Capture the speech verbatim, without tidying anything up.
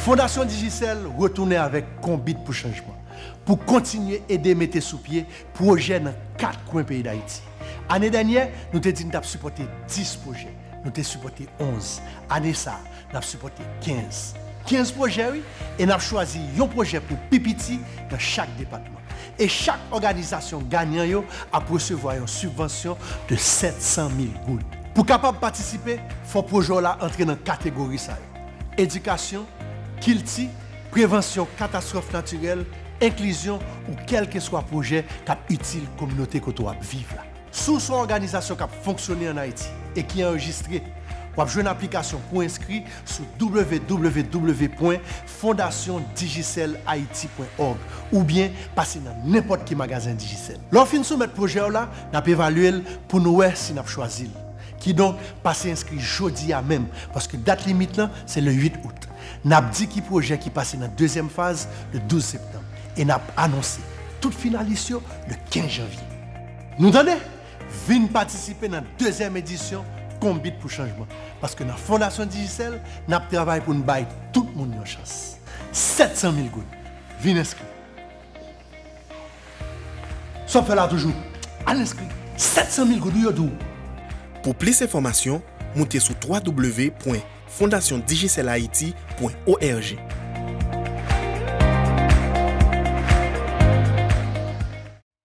Fondasyon Digicel retounen avèk Konbit pou Chanjman pou kontinye ede mete sou pye pwojè nan kat kwen peyi Dayiti. Ane dènyè, nou te di n t ap sipòte dis pwojè. Nou te sipòte onz. Ane sa a, n ap sipòte kenz. Kenz pwojè, wi, e n ap chwazi yon pwojè pou pi piti nan chak depatman. E chak òganizasyon ganyan yo ap resevwa yon sibvansyon de sèt san mil goud. Pou kapab patisipe, fò pwojè w la antre nan kategori sa yo: edikasyon, kilti, prevansyon katastwòf natirèl, enklizyon ou kèlkeswa pwojè k ap itil kominote kote w ap viv la. Si w se yon òganizasyon k ap fonksyone ann Ayiti e ki anrejistre, w ap jwenn aplikasyon pou enskri sou w w w pwen fondasyon digicel haiti pwen org oubyen pase nan nenpòt ki magazen Digicel. Lè w fin soumèt pwojè w la, n ap evalye l pou nou wè si n ap chwazi l. Kidonk, pase enskri jodi a menm, paske dat limit lan se le uit out. N ap di ki pwojè ki pase nan dezyèm faz le douz septanm e n ap anonse tout finalis yo le kenz janvye. Nou tande? Vin patisipe nan dezyèm edisyon Konbit pou Chanjman, paske nan Fondasyon Digicel, n ap travay pou n bay tout moun yon chans. Sèt san mil goud. Vin enskri. Sa w ap fè la toujou? Al enskri. Sèt san mil goud, wi, yo di w. Pou plis enfòmasyon, moute sou w w w pwen fondasyon digicel haiti pwen org.